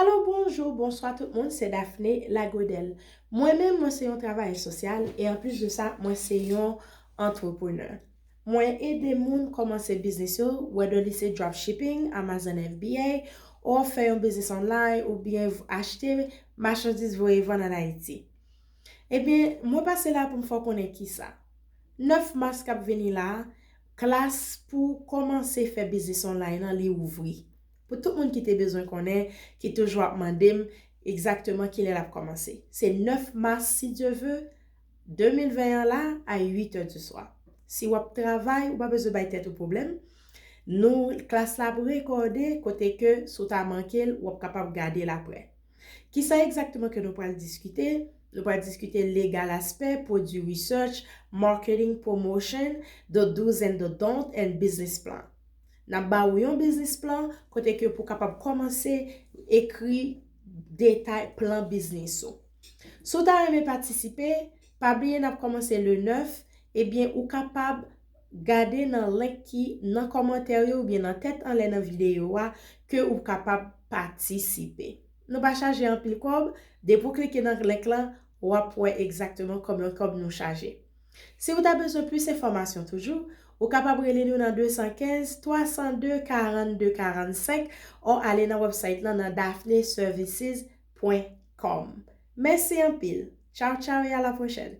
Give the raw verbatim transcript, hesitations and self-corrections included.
Alo, bonjou, bonswa tout moun, se Daphné Lagredelle. Mwen menm, mwen se yon travayè sosyal e anplis de sa, mwen se yon entrepreneur. Mwen ede moun kòmanse biznis yo, whether li se dropshipping, Amazon F B A, ou fè yon biznis online, oubyen achte machandiz voye vann ann Ayiti. Ebyen, mwen pase la pou m fè w konnen kisa. Nèf mas k ap vini la, klas pou kòmanse fè biznis online nan li ouvri. Pou tout moun ki te bezwen konnen, ki toujou ap mande m egzakteman kilè l ap kòmanse. Se nèf mas, si Dye ve, de mil ven an la, a uit è di swa. Si w ap travay, ou pa bezwen bay tèt ou pwoblèm. Nou, klas la ap rekòde, kote ke si w ta manke l, w ap kapab gade l aprè. Kisa egzakteman ke nou pral diskite? Nou pral diskite legal aspè, pwodui research, marketing, promotion, the do's and the don't, and business plan. N ap ba ou yon biznis plan kote ke pou kapab kòmanse ekri detay plan biznis ou. Si w ta renmen patisipe, pa bliye n ap kòmanse le nèf, ebyen ou kapab gade nan link ki nan kòmantè yo oubyen nan tèt anlè nan videyo a ke ou kapab patisipe. Nou pa chaje anpil kòb, depi w klike nan link lan, w ap wè egzakteman konbyen kòb nou chaje. Si w ta bezwen plis enfòmasyon toujou, ou kapab rele nou nan de san kenz, twa san de, karannde, karannsenk, ou ale nan website lan nan daphneservices point com. Mèsi anpil. Tchaw, tchaw e a la pwochèn.